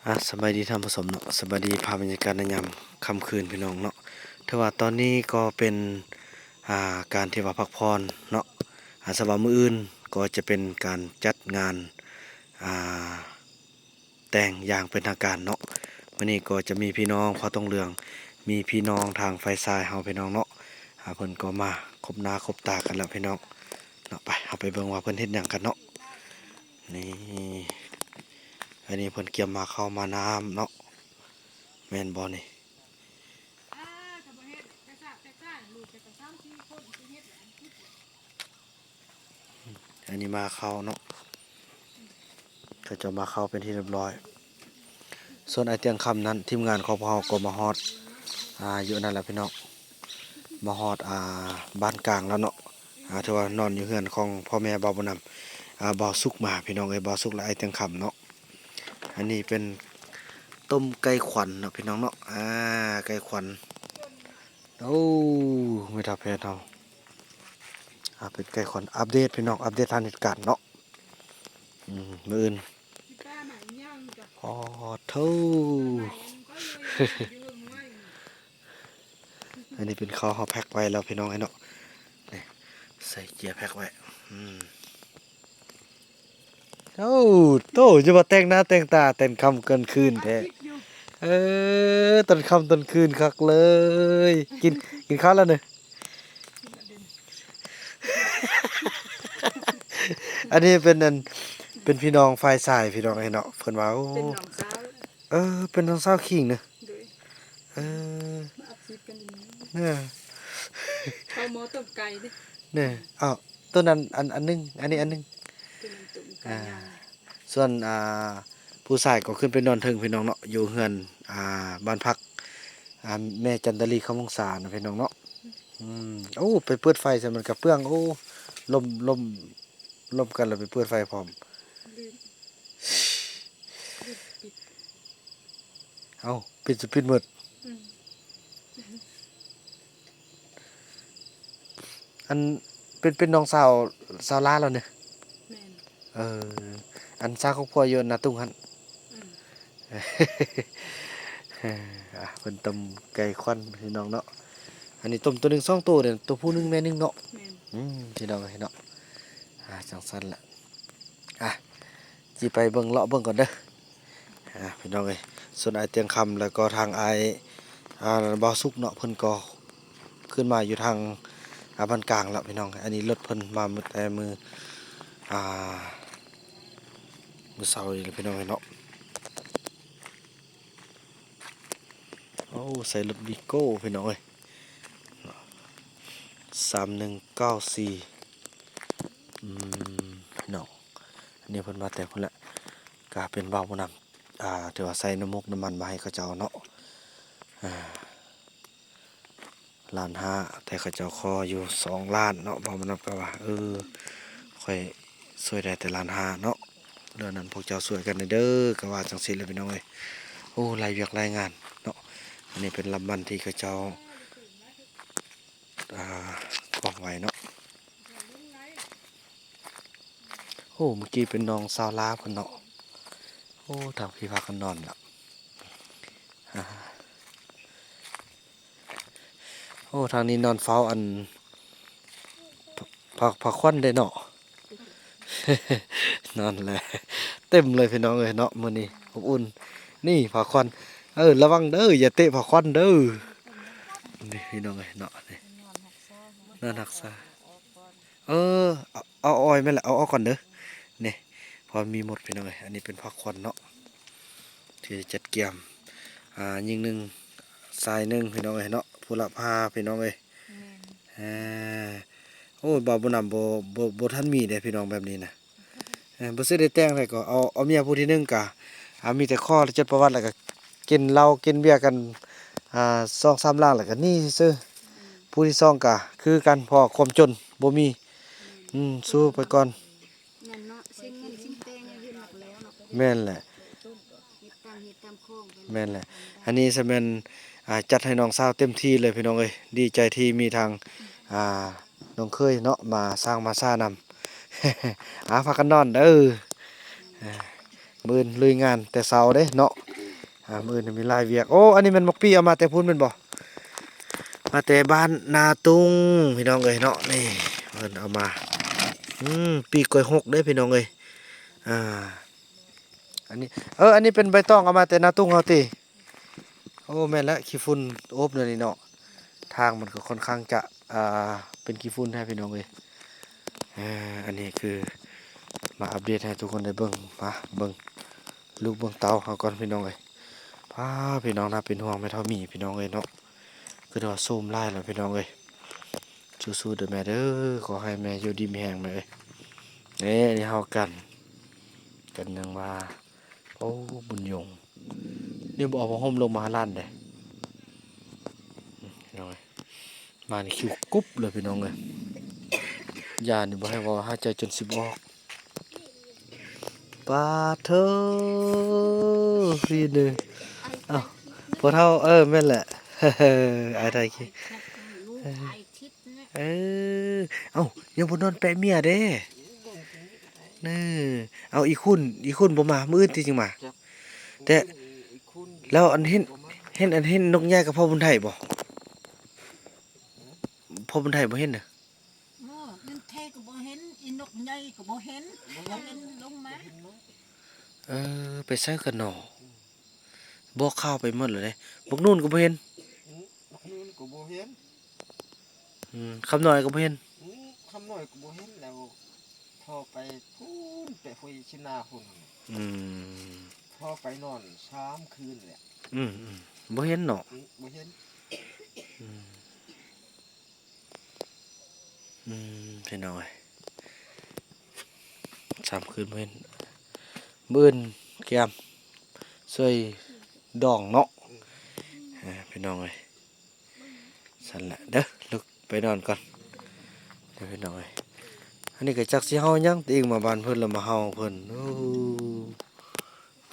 ອ່າ ສະບາຍດີທ່ານຜູ້ຊົມເນາະ, ສະບາຍດີພາບບັນຍາກາດໃນຍາມຄ່ຳຄືນພີ່ນ້ອງເນາະ. ຖືວ່າຕອນນີ້ກໍເປັນ ອ່າ ການທີ່ວ່າພັກຜ່ອນເນາະ. ອ່າ ສຳລັບມື້ອື່ນກໍຈະເປັນການຈັດງານ ອ່າ ແຕ່ງຢ່າງເປັນທາງການເນາະ. ມື້ນີ້ກໍຈະມີພີ່ນ້ອງເຜົ່າຕົງເຫຼືອງ, ມີພີ່ນ້ອງທາງຝ່າຍຊາຍເຮົາພີ່ນ້ອງເນາະ. ອ່າ ເພິ່ນກໍມາຄົບໜ້າຄົບຕາກັນແລ້ວພີ່ນ້ອງເນາະ. ໄປ ເຮົາໄປເບິ່ງວ່າເພິ່ນເຮັດຫຍັງກັນເນາະ. ນີ້ ອັນນີ້ເພິ່ນກຽມໝາກເຂົ້າໝາກນ້ຳເນາະ ແມ່ນບໍ່ນີ້? ອັນນີ້ໝາກເຂົ້າເນາະ, ເຂົາເຈົ້າໝາກເຂົ້າເປັນທີ່ຮຽບຮ້ອຍ. ສ່ວນອ້າຍຕຽງຄຳນັ້ນ ທີມງານຂອງພວກເຮົາກໍມາຮອດ ອ່າ ຢູ່ນັ້ນແລ້ວພີ່ນ້ອງ, ມາຮອດ ອ່າ ບ້ານກາງແລ້ວເນາະ. ອ່າ ຖືວ່ານອນຢູ່ເຮືອນຂອງພໍ່ແມ່ບ່າວບຸນນຳ ອ່າ ບ່າວສຸກມາພີ່ນ້ອງເອີຍ, ບ່າວສຸກ ແລະ ອ້າຍຕຽງຄຳເນາະ. ອັນນີ້ເປັນຕົ້ມໄກ່ຂວັນເນາະພີ່ນ້ອງເນາະ. ອ່າ ໄກ່ຂວັນ ໂອ້ ແມ່ເຖົ້າແພດເຮົາ ອ່າ ເປັນໄກ່ຂວັນ ອັບເດດພີ່ນ້ອງ, ອັບເດດສະຖານະການເນາະ. ອືມ ມື້ອື່ນ ອໍ ໂທ້ ອັນນີ້ເປັນເຂົ້າເຮົາແພັກໄວ້ແລ້ວພີ່ນ້ອງເອີຍເນາະ. ນີ້ ໃສ່ເຈ້ຍແພັກໄວ້. ອືມ ໂອ້ ໂຕ ຢ່າວ່າແຕ່ງໜ້າແຕ່ງຕາ ແຕ່ງຄ່ຳການຄືນແທ້. ເອີ ຕອນຄ່ຳຕອນຄືນຄັກເລີຍ. ກິນ ກິນຂ້າວແລ້ວນີ້? ອັນນີ້ເປັນ ອັນ ເປັນພີ່ນ້ອງຝ່າຍຊາຍພີ່ນ້ອງເອີຍເນາະ. ເພິ່ນວ່າ ໂອ້ ເປັນນ້ອງສາວ ເອີ ເປັນນ້ອງສາວຄີງນະ. ໂດຍ ເອີ ມາອັບຄລິບກັນຢູ່ນີ້ ເອີ ເຂົ້າໝໍ້ຕົ້ມໄກ່ເດ້ ນີ້. ອ້າວ ໂຕນັ້ນອັນ ອັນໜຶ່ງ ອັນນີ້ອັນໜຶ່ງ ໂຕນັ້ນຕົ້ມໄກ່ ອ່າ ຍ່າງ. ສ່ວນ ອ່າ ຜູ້ຊາຍກໍຂຶ້ນໄປນອນເທິງພີ່ນ້ອງເນາະ, ຢູ່ເຮືອນ ອ່າ ບ້ານພັກ ອ່າ ແມ່ຈັນຕາລີ ຄຳວົງສານະພີ່ນ້ອງເນາະ. ອືມ ໂອ້ ໄປເປີດໄຟໃສ່ມັນກະເປືອງ. ໂອ້ ລົມ ລົມ ລົມກັນແລ້ວໄປເປີດໄຟພ້ອມ. ລືມ ລືມປິດ. ເອົ້າ ປິດ ປິດໝົດ. ອືມ ອັນ ເປັນ ເປັນນ້ອງສາວ ສາວລາວແລ້ວນີ້? ແມ່ນ. ເອີ ອັນສ້າງຄອບຄົວຢູ່ນາຕຸງຫັ້ນ? ອືມ ອ່າ ເພິ່ນຕົ້ມໄກ່ຂວັນພີ່ນ້ອງເນາະ. ອັນນີ້ຕົ້ມໂຕໜຶ່ງສອງໂຕເດ້, ໂຕຜູ້ໜຶ່ງແມ່ໜຶ່ງເນາະ. ແມ່ນ. ອືມ ພີ່ນ້ອງເອີຍເນາະ. ອ່າ ຈັ່ງຊັ້ນລະ ອ່າ ຊິໄປເບິ່ງ ເລາະເບິ່ງກ່ອນເດີ ອ່າ ພີ່ນ້ອງເອີຍ. ສ່ວນອ້າຍຕຽງຄຳ ແລ້ວກໍທາງອ້າຍ ອ່າ ບ່າວສຸກເນາະ, ເພິ່ນກໍຂຶ້ນມາຢູ່ທາງ ອ່າ ບ້ານກາງແລ້ວພີ່ນ້ອງ. ອັນນີ້ລົດເພິ່ນມາມື້ແຕ່ມື້ ອ່າ ມື້ເຊົ້ານີ້ແຫຼະພີ່ນ້ອງເອີຍເນາະ. ໂອ້ ໃສ່ລົດວີໂກ້ພີ່ນ້ອງເອີຍ ສາມໜຶ່ງເກົ້າສີ່. ອືມ ພີ່ນ້ອງ ອັນນີ້ເພິ່ນມາແຕ່ພຸ້ນແຫຼະ, ກະເປັນບ່າວຜູ້ນຳ ອ່າ ຖືວ່າໃສ່ນ້ຳໝົກນ້ຳມັນມາໃຫ້ເຂົາເຈົ້າເນາະ. ອ່າ ລ້ານຫ້າ ແຕ່ເຂົາເຈົ້າຂໍຢູ່ສອງລ້ານເນາະ. ບ່າວບຸນນຳກໍວ່າ ເອີ ຂ້ອຍຊ່ວຍໄດ້ແຕ່ລ້ານຫ້າເນາະ, ເລື່ອງນັ້ນພວກເຈົ້າຊ່ວຍກັນແດ່ເດີ ກໍວ່າຈັ່ງຊີ້ແຫຼະພີ່ນ້ອງເອີຍ. ໂອ້ ຫຼາຍວຽກຫຼາຍງານເນາະ. ອັນນີ້ເປັນລຳມັນທີ່ເຂົາເຈົ້າ ອ່າ ກອງໄວ້ເນາະ. ໂອ້ ເມື່ອກີ້ເປັນນ້ອງສາວລາວເພິ່ນເນາະ. ໂອ້ ທາງພີ້ພາກັນນອນລະ. ອ່າ ໂອ້ ທາງນີ້ນອນເຝົ້າອັນ ພາ ພາຂວັນເດ້ເນາະ. ນອນແຫຼະ ເຕັມເລີຍພີ່ນ້ອງເອີຍເນາະ, ມື້ນີ້ອົບອຸ່ນ. ນີ້ພາຂວັນ ເອີ ລະວັງເດີ ຢ່າເຕະພາຂວັນເດີ. ນີ້ພີ່ນ້ອງເອີຍເນາະ ນີ້ ນອນຮັກສາ. ເອີ ເອົາ ເອົາອອຍແມ່ນລະ ເອົາອອກກ່ອນເດີ ນີ້ ເພາະມີມົດພີ່ນ້ອງເອີຍ. ອັນນີ້ເປັນພາຂວັນເນາະ ທີ່ຈັດກຽມ ອ່າ ຍິງໜຶ່ງ ຊາຍໜຶ່ງພີ່ນ້ອງເອີຍເນາະ, ຜູ້ລະຫ້າພີ່ນ້ອງເອີຍ. ແມ່ນ. ເອີ ໂອ້ຍ ບ່າວບຸນນຳ ບໍ່ ບໍ່ ບໍ່ທັນມີເດ້ພີ່ນ້ອງແບບນີ້ນະ. ເອີ ບໍ່ຊິໄດ້ແຕ່ງໃດກໍເອົາ ເອົາເມຍຜູ້ທີໜຶ່ງກະ ອ່າ ມີແຕ່ຂໍຈົດປະຫວັດ ແລ້ວກະກິນເຫຼົ້າກິນເບຍກັນ ອ່າ ສອງສາມຫຼັງ ແລ້ວກະໜີຊື່ໆ. ຜູ້ທີສອງກະຄືກັນ ເພາະວ່າຄວາມຈົນບໍ່ມີ. ອືມ ສູ້ໄປກ່ອນ. ແມ່ນເນາະ ເສັງເງິນເສັງແຕ່ງໃຫ້ເຮັດໜັກແລ້ວເນາະ. ແມ່ນແຫຼະ ເຮັດຕາມເຫດຕາມຂອງໄປ. ແມ່ນແຫຼະ ອັນນີ້ຊະແມ່ນ ອ່າ ຈັດໃຫ້ນ້ອງສາວເຕັມທີ່ເລີຍພີ່ນ້ອງເອີຍ. ດີໃຈທີ່ມີທາງ ອ່າ ນ້ອງເຂີຍເນາະ ມາສ້າງມາສານຳ. ອ່າ ພາກັນນອນເດີ. ອ່າ ມື້ອື່ນລຸຍງານແຕ່ເຊົ້າເດ້ເນາະ. ອ່າ ມື້ອື່ນມີຫຼາຍວຽກ. ໂອ້ ອັນນີ້ແມ່ນໝາກປີ້ເອົາມາແຕ່ພຸ້ນແມ່ນບໍ່? ມາແຕ່ບ້ານນາຕຸງ ພີ່ນ້ອງເອີຍເນາະ. ນີ້ເພິ່ນເອົາມາ ອືມ ປີກກ້ວຍຫົກເດ້ ພີ່ນ້ອງເອີຍ. ອ່າ ອັນນີ້ ເອີ ອັນນີ້ເປັນໃບຕອງເອົາມາແຕ່ນາຕຸງເຮົາຕິ? ໂອ້ ແມ່ນແຫຼະ ຂີ້ຝຸ່ນໂອບແນວນີ້ເນາະ. ທາງມັນກໍຄ່ອນຂ້າງຈະ ອ່າ ເປັນຂີ້ຝຸ່ນແທ້ ພີ່ນ້ອງເອີຍ. ເອີ ອັນນີ້ຄືມາອັບເດດໃຫ້ທຸກຄົນໄດ້ເບິ່ງ. ມາເບິ່ງລູກເບິ່ງເຕົ້າເຮົາກ່ອນ ພີ່ນ້ອງເອີຍ. ປ້າ ພີ່ນ້ອງ ໜ້າເປັນຫ່ວງແມ່ເຖົ້າໝີ ພີ່ນ້ອງເອີຍເນາະ. ຄືວ່າໂຊມຫຼາຍແລ້ວ ພີ່ນ້ອງເອີຍ. ສູ້ໆເດີແມ່ເດີ ຂໍໃຫ້ແມ່ຢູ່ດີມີແຮງແມ່ເອີຍ. ເອີ ອັນນີ້ເຮົາກັນ ກັນຫຍັງວ່າ ໂອ້ ບຸນຍົງ ນີ້ບໍ່ເອົາຜ້າຫົ່ມລົງມາໃຫ້ຫຼານເດ້. ອືມ ພີ່ນ້ອງເອີຍ ມານີ້ຄິວກຸບເລີຍ ພີ່ນ້ອງເອີຍ. ຢ່ານີ້ບໍ່ໃຫ້ເວົ້າ ຫາຍໃຈຈົນຊິບໍ່ອອກ. ປາດເທີ ພີ່ເດີ. ເອົ້າ ພໍ່ເຖົ້າ ເອີ ແມ່ນແຫຼະ ອ້າຍຖ່າຍຄລິບ. ເອີ ເອົ້າ ຍັງບໍ່ນອນແປະເມຍເດ້. ເອີ ເອົາ ອີຄຸນ ອີຄຸນບໍ່ມາ ມື້ອື່ນຕິຈຶ່ງມາ. ແຕ່ ແລ້ວອັນເຫັນ ເຫັນ ອັນເຫັນນົກໃຫຍ່ກັບພໍ່ບຸນໄທບໍ່? ພໍ່ບຸນໄທບໍ່ເຫັນນະ. ເອີ ນັ້ນແທ້ກໍບໍ່ເຫັນ ອີນົກໃຫຍ່ກໍບໍ່ເຫັນ ບໍ່ເຫັນລົງມາ. ເອີ ໄປໃສກັນເນາະ? ບອກຂ່າວໄປໝົດແລ້ວເດ້. ບັກນູນກໍບໍ່ເຫັນ. ອືມ ບັກນູນກໍບໍ່ເຫັນ. ອືມ ຄຳນ້ອຍກໍບໍ່ເຫັນ. ອືມ ຄຳນ້ອຍກໍບໍ່ເຫັນແລ້ວ. ພໍໄປພຸ້ນ ໄປຫ້ວຍຊິນາພຸ້ນ. ອືມ ພໍໄປນອນສາມຄືນແຫຼະ. ອືມໆ ບໍ່ເຫັນເນາະ. ອືມ ບໍ່ເຫັນ. ອືມ ອືມ ພີ່ນ້ອງເອີຍ ສາມຄືນບໍ່ເຫັນ. ມື້ອື່ນກຽມຊ່ວຍດອງເນາະ. ອືມ ເອີ ພີ່ນ້ອງເອີຍ ຊັ້ນແຫຼະເດີ ລຸກໄປນອນກ່ອນເດີ ພີ່ນ້ອງເອີຍ. ອັນນີ້ກໍຈັກຊິເຫົ່າຫຍັງ ຕົວເອງມາບ້ານເພິ່ນແລ້ວມາເຫົ່າເພິ່ນ. ໂອ້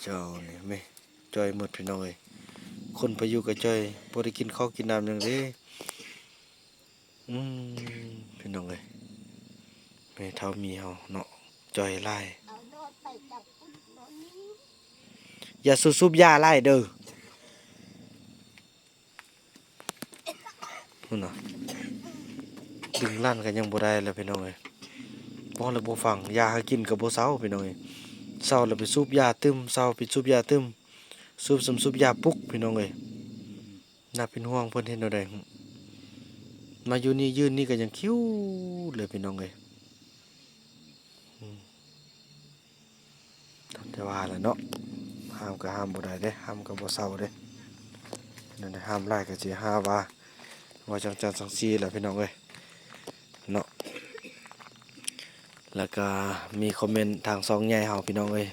ເຈົ້ານີ້ແມ່ ຈ່ອຍໝົດ ພີ່ນ້ອງເອີຍ. ຄົນໄປຢູ່ກໍຈ່ອຍ ບໍ່ໄດ້ກິນເຂົ້າກິນນ້ຳຫຍັງເດ້. ອືມ ພີ່ນ້ອງເອີຍ ແມ່ເຖົ້າໝີເຮົາເນາະ ຈ່ອຍຫຼາຍ. ຢ່າສູບຢາຫຼາຍເດີ. ພຸ້ນນະ ດຶງຫຼັ້ນກໍຍັງບໍ່ໄດ້ແລ້ວ ພີ່ນ້ອງເອີຍ. ເວົ້າແລ້ວບໍ່ຟັງ ຢາໃຫ້ກິນກໍບໍ່ເຊົາ ພີ່ນ້ອງເອີຍ. ເຊົາແລ້ວໄປສູບຢາຕື່ມ ເຊົາໄປສູບຢາຕື່ມ ສູບສ່ຳສູບຢາປຸກ ພີ່ນ້ອງເອີຍ. ໜ້າເປັນຫ່ວງເພິ່ນເຮັດແນວໃດ. ມາຢູ່ນີ້ ຢືນນີ້ກໍຍັງຄິວເລີຍ ພີ່ນ້ອງເອີຍ. ອືມ ແຕ່ວ່າແຫຼະເນາະ ຫ້າມກໍຫ້າມບໍ່ໄດ້ເດ້ ຫ້າມກໍບໍ່ເຊົາເດ້. ນັ້ນແຫຼະ ຫ້າມຫຼາຍກໍຊິຫາວ່າ ວ່າຈັ່ງຊັ້ນຈັ່ງຊີ້ແຫຼະ ພີ່ນ້ອງເອີຍເນາະ. ແລ້ວກໍມີຄອມເມັນທາງຊ່ອງໃຫຍ່ເຮົາ ພີ່ນ້ອງເອີຍ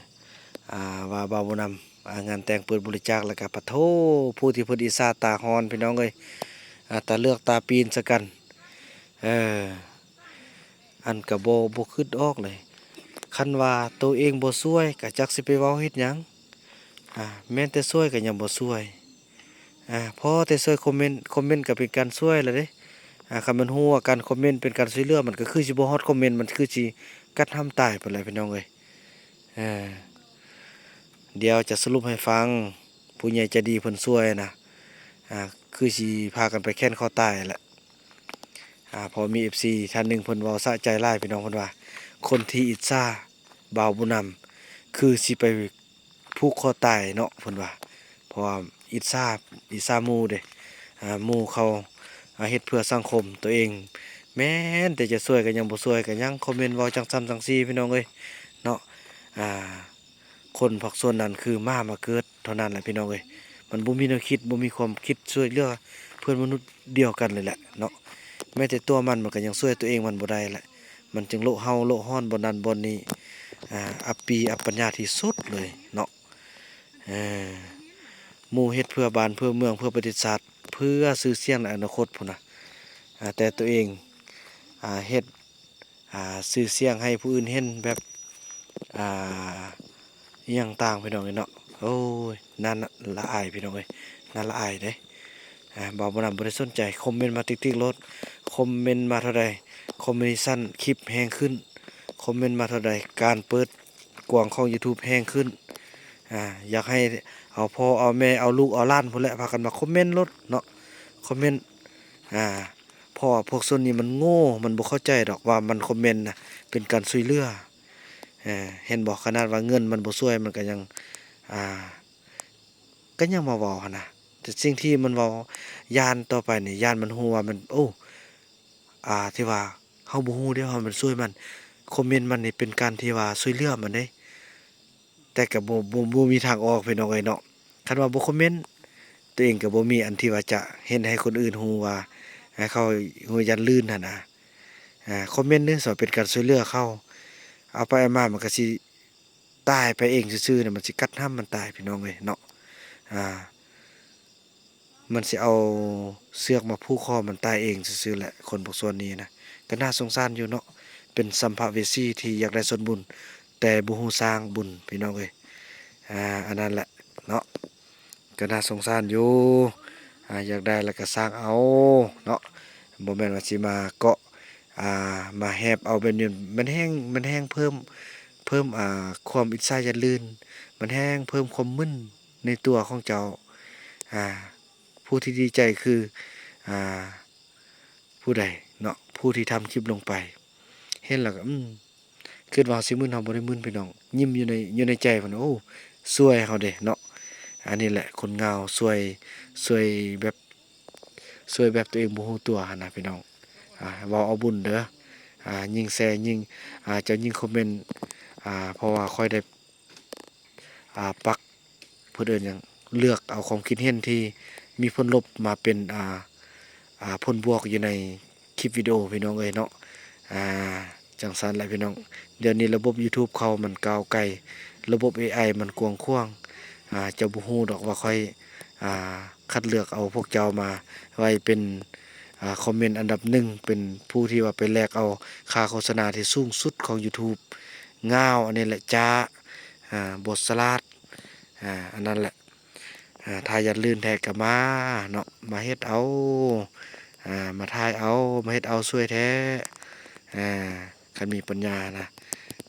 ອ່າ ວ່າບ່າວບຸນນຳ ອ່າ ງານແຕ່ງເປີດບໍລິຈາກ ແລ້ວກໍປະໂທ ຜູ້ທີ່ເພິ່ນອິດສາຕາຮ້ອນ ພີ່ນ້ອງເອີຍ ອ່າ ຕາເລືອກຕາປີນໃສ່ກັນ. ເອີ ອັນກໍບໍ່ ບໍ່ຄິດອອກເລີຍ. ຄັນວ່າໂຕເອງບໍ່ຊ່ວຍ ກໍຈັກຊິໄປເວົ້າເຮັດຫຍັງ. ອ່າ ແມ່ນແຕ່ຊ່ວຍກໍຍັງບໍ່ຊ່ວຍ. ອ່າ ພໍແຕ່ຊ່ວຍຄອມເມັນ ຄອມເມັນກໍເປັນການຊ່ວຍແລ້ວເດ້. ອ່າ ຄັນມັນຮູ້ວ່າການຄອມເມັນເປັນການຊ່ວຍເຫຼືອ ມັນກໍຄືຊິບໍ່ຮອດຄອມເມັນ ມັນຄືຊິກັດຫຳຕາຍພຸ້ນແຫຼະ ພີ່ນ້ອງເອີຍ. ເອີ ດຽວຈະສະຫຼຸບໃຫ້ຟັງ ຜູ້ໃຫຍ່ໃຈດີເພິ່ນຊ່ວຍນະ ອ່າ ຄືຊິພາກັນໄປແຂນຄໍຕາຍແຫຼະ. ອ່າ ເພາະມີເອັຟຊີທ່ານໜຶ່ງເພິ່ນເວົ້າສະໃຈຫຼາຍ ພີ່ນ້ອງ. ເພິ່ນວ່າ ຄົນທີ່ອິດສາບ່າວບຸນນຳ ຄືຊິໄປຜູກຄໍຕາຍເນາະ ເພິ່ນວ່າ. ເພາະວ່າອິດສາ ອິດສາໝູ່ເດ້. ອ່າ ໝູ່ເຂົາ ອ່າ ເຮັດເພື່ອສັງຄົມ ຕົວເອງແມ່ນແຕ່ຈະຊ່ວຍກໍຍັງບໍ່ຊ່ວຍ ກໍຍັງຄອມເມັນເວົ້າຈັ່ງຊັ້ນຈັ່ງຊີ້ ພີ່ນ້ອງເອີຍເນາະ. ອ່າ ຄົນພາກສ່ວນນັ້ນຄືໝາມາເກີດເທົ່ານັ້ນແຫຼະ ພີ່ນ້ອງເອີຍ. ມັນບໍ່ມີແນວຄິດ ບໍ່ມີຄວາມຄິດຊ່ວຍເຫຼືອເພື່ອນມະນຸດດຽວກັນເລີຍແຫຼະເນາະ. ແມ້ແຕ່ຕົວມັນ ມັນກໍຍັງຊ່ວຍຕົວເອງມັນບໍ່ໄດ້ແຫຼະ. ມັນຈຶ່ງໂລະເຫົ່າໂລະຮ້ອນບ່ອນນັ້ນບ່ອນນີ້ ອ່າ ອັບປີອັບປັນຍາທີ່ສຸດເລີຍເນາະ. ເອີ ໝູ່ເຮັດເພື່ອບ້ານເພື່ອເມືອງ ເພື່ອປະເທດຊາດ ເພື່ອຊື່ສຽງໃນອະນາຄົດພຸ້ນນະ. ອ່າ ແຕ່ຕົວເອງ ອ່າ ເຮັດ ອ່າ ຊື່ສຽງໃຫ້ຜູ້ອື່ນເຫັນແບບ ອ່າ ອີ່ຫຍັງຕ່າງ ພີ່ນ້ອງເອີຍເນາະ. ໂອ້ຍ ໜ້າລະອາຍ ພີ່ນ້ອງເອີຍ ໜ້າລະອາຍເດ້. ອ່າ ບ່າວບຸນນຳບໍ່ໄດ້ສົນໃຈ ຄອມເມັນມາຕິກໆໂລດ. ຄອມເມັນມາເທົ່າໃດ ຄອມເມັນສັ້ນ ຄລິບແຮງຂຶ້ນ. ຄອມເມັນມາເທົ່າໃດ ການເປີດກວ້າງຂອງຢູທູບແຮງຂຶ້ນ. ອ່າ ຢາກໃຫ້ເອົາພໍ່ເອົາແມ່ເອົາລູກເອົາຫຼານພຸ້ນແຫຼະ ພາກັນມາຄອມເມັນໂລດເນາະ ຄອມເມັນ ອ່າ ເພາະວ່າພວກຊົນນີ້ມັນໂງ່ ມັນບໍ່ເຂົ້າໃຈດອກວ່າມັນຄອມເມັນນະເປັນການຊ່ວຍເຫຼືອ ເຫັນບໍ່? ຂະໜາດວ່າເງິນມັນບໍ່ຊ່ວຍ ມັນກໍຍັງ ອ່າ ກໍຍັງມາເວົ້າຫັ້ນນະ ແຕ່ສິ່ງທີ່ມັນເວົ້າ ຢ້ານຕໍ່ໄປນີ້ ຢ້ານມັນຮູ້ວ່າມັນ ໂອ້ ອ່າ ທີ່ວ່າເຮົາບໍ່ຮູ້ເດ້ ເຮົາມັນຊ່ວຍມັນ ຄອມເມັນມັນນີ້ເປັນການທີ່ວ່າຊ່ວຍເຫຼືອມັນເດ້ ແຕ່ກໍບໍ່ ບໍ່ ບໍ່ມີທາງອອກພີ່ນ້ອງເອີຍເນາະ ຄັນວ່າບໍ່ຄອມເມັນ ຕົວເອງກໍບໍ່ມີອັນທີ່ວ່າຈະເຮັດໃຫ້ຄົນອື່ນຮູ້ວ່າ ໃຫ້ເຂົາຮູ້ຢ້ານລື່ນຫັ້ນນະ ອ່າ ຄອມເມັນນີ້ສອນເປັນການຊ່ວຍເຫຼືອເຂົາ ເອົາໄປເອົາມາມັນກໍຊິຕາຍໄປເອງຊື່ໆນະ ມັນຊິກັດຫ້າມມັນຕາຍພີ່ນ້ອງເອີຍເນາະ ອ່າ ມັນຊິເອົາເຊືອກມາຜູກຄໍມັນຕາຍເອງຊື່ໆແຫຼະ ຄົນພວກສ່ວນນີ້ນະ ກໍໜ້າສົງສານຢູ່ເນາະ ເປັນສຳພະເວສີທີ່ຢາກໄດ້ສ່ວນບຸນ ແຕ່ບໍ່ຮູ້ສ້າງບຸນພີ່ນ້ອງເອີຍ ອ່າ ອັນນັ້ນແຫຼະເນາະ ກໍໜ້າສົງສານຢູ່ ອ່າ ຢາກໄດ້ແລ້ວກໍສ້າງເອົາເນາະ ບໍ່ແມ່ນວ່າຊິມາເກາະ ອ່າ ມາແຮບເອົາແບບນີ້ ມັນແຮ່ງ ມັນແຮ່ງເພີ່ມ ເພີ່ມ ອ່າ ຄວາມອິດສາຢ້ານລື່ນ ມັນແຮ່ງເພີ່ມຄວາມມຶນໃນຕົວຂອງເຈົ້າ ອ່າ ຜູ້ທີ່ດີໃຈຄື ອ່າ ຜູ້ໃດເນາະ ຜູ້ທີ່ທຳຄລິບລົງໄປ ເຫັນແລ້ວກໍ ອືມ ຄິດວ່າເຮົາຊິມຶນ ເຮົາບໍ່ໄດ້ມຶນພີ່ນ້ອງ ຍິ້ມຢູ່ໃນ ຢູ່ໃນໃຈພຸ້ນ ໂອ້ ຊ່ວຍເຮົາເດ້ເນາະ ອັນນີ້ແຫຼະຄົນງາວ ຊ່ວຍ ຊ່ວຍແບບ ຊ່ວຍແບບຕົວເອງບໍ່ຮູ້ຕົວຫັ້ນນະພີ່ນ້ອງ ອ່າ ເວົ້າເອົາບຸນເດີ ອ່າ ຍິ່ງແຊຍິ່ງ ອ່າ ເຈົ້າຍິ່ງຄອມເມັນ ອ່າ ເພາະວ່າຂ້ອຍໄດ້ ອ່າ ປັກ ເພິ່ນເອີ້ນຫຍັງ ເລືອກເອົາຄວາມຄິດເຫັນທີ່ມີຜົນລົບມາເປັນ ອ່າ ອ່າ ຜົນບວກຢູ່ໃນຄລິບວິດີໂອພີ່ນ້ອງເອີຍເນາະ ອ່າ ຈັ່ງຊັ້ນແຫຼະພີ່ນ້ອງ ດຽວນີ້ລະບົບຢູທູບເຂົາມັນກ້າວໄກ ລະບົບເອໄອມັນກວ້າງຂວາງ ອ່າ ເຈົ້າບໍ່ຮູ້ດອກວ່າຂ້ອຍ ອ່າ ຄັດເລືອກເອົາພວກເຈົ້າມາໄວ້ເປັນ ອ່າ ຄອມເມັນອັນດັບໜຶ່ງ ເປັນຜູ້ທີ່ວ່າໄປແລກເອົາຄ່າໂຄສະນາທີ່ສູງສຸດຂອງຢູທູບ ງາວ ອັນນີ້ແຫຼະ ຈ້າ ອ່າ ບໍ່ສະຫຼາດ ອ່າ ອັນນັ້ນແຫຼະ ອ່າ ຖ້າຢາກລື່ນແທ້ກໍມາເນາະ ມາເຮັດເອົາ ອ່າ ມາຖ່າຍເອົາ ມາເຮັດເອົາ ຊ່ວຍແທ້ ອ່າ ຄັນມີປັນຍານະ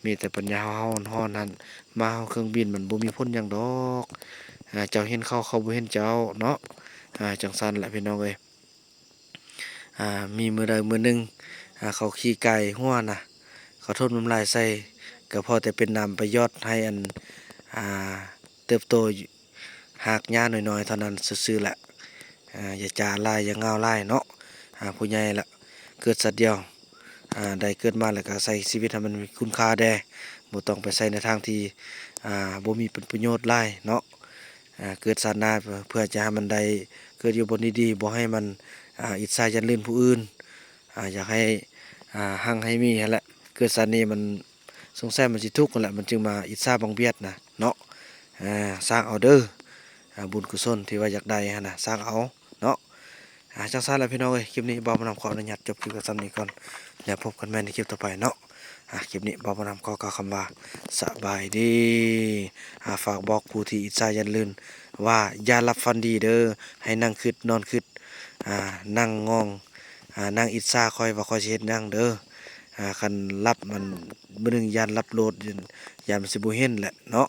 ມີແຕ່ປັນຍາຫ້າວໆຮ້ອນໆຫັ້ນ ມາເຮົາເຄື່ອງບິນມັນບໍ່ມີຜົນຫຍັງດອກ ອ່າ ເຈົ້າເຫັນເຂົາ ເຂົາບໍ່ເຫັນເຈົ້າເນາະ ອ່າ ຈັ່ງຊັ້ນແຫຼະພີ່ນ້ອງເອີຍ ອ່າ ມີມື້ໃດມື້ໜຶ່ງ ອ່າ ເຂົາຂີ່ກາຍຫົວນະ ເຂົາຖົມນ້ຳລາຍໃສ່ ກໍພໍແຕ່ເປັນນ້ຳໄປຢອດໃຫ້ອັນ ອ່າ ເຕີບໂຕ ຮາກຫຍ້ານ້ອຍໆເທົ່ານັ້ນຊື່ໆແຫຼະ ອ່າ ຢ່າຈ້າຫຼາຍ ຢ່າງາວຫຼາຍເນາະ ອ່າ ຜູ້ໃຫຍ່ລະ ເກີດຊາດດຽວ ອ່າ ໄດ້ເກີດມາແລ້ວກໍໃຊ້ຊີວິດໃຫ້ມັນມີຄຸນຄ່າແດ່ ບໍ່ຕ້ອງໄປໃຊ້ໃນທາງທີ່ ອ່າ ບໍ່ມີເປັນປະໂຫຍດຫຼາຍເນາະ ອ່າ ເກີດຊາດໜ້າເພື່ອຈະໃຫ້ມັນໄດ້ເກີດຢູ່ບ່ອນດີໆ ບໍ່ໃຫ້ມັນ ອ່າ ອິດສາຢ້ານລື່ນຜູ້ອື່ນ ອ່າ ຢາກໃຫ້ ອ່າ ຮັ່ງໃຫ້ມີຫັ້ນແຫຼະ ເກີດຊາດນີ້ມັນ ສົງໄສມັນຊິທຸກຫັ້ນແຫຼະ ມັນຈຶ່ງມາອິດສາບັງບຽດນະເນາະ ອ່າ ສ້າງເອົາເດີ ອ່າ ບຸນກຸສົນທີ່ວ່າຢາກໄດ້ຫັ້ນນະ ສ້າງເອົາເນາະ ອ່າ ຈັ່ງຊັ້ນແຫຼະພີ່ນ້ອງເອີຍ ຄລິບນີ້ບ່າວບຸນນຳຂໍອະນຸຍາດຈົບຄລິບກັນສ່ຳນີ້ກ່ອນ ແລ້ວພົບກັນໃໝ່ໃນຄລິບຕໍ່ໄປເນາະ ອ່າ ຄລິບນີ້ບ່າວບຸນນຳຂໍກ່າວຄຳວ່າ ສະບາຍດີ ອ່າ ຝາກບອກຜູ້ທີ່ອິດສາຢ້ານລື່ນວ່າ ຢ່າຫຼັບຝັນດີເດີ ໃຫ້ນັ່ງຄຶດນອນຄຶດ ອ່າ ນັ່ງງ່ອງ ອ່າ ນັ່ງອິດສາຂ້ອຍວ່າຂ້ອຍຊິເຮັດຫຍັງເດີ ອ່າ ຄັນຫຼັບມັນ ມື້ໜຶ່ງຢ້ານຫຼັບໂລດ ຢ້ານມັນຊິບໍ່ເຫັນແຫຼະເນາະ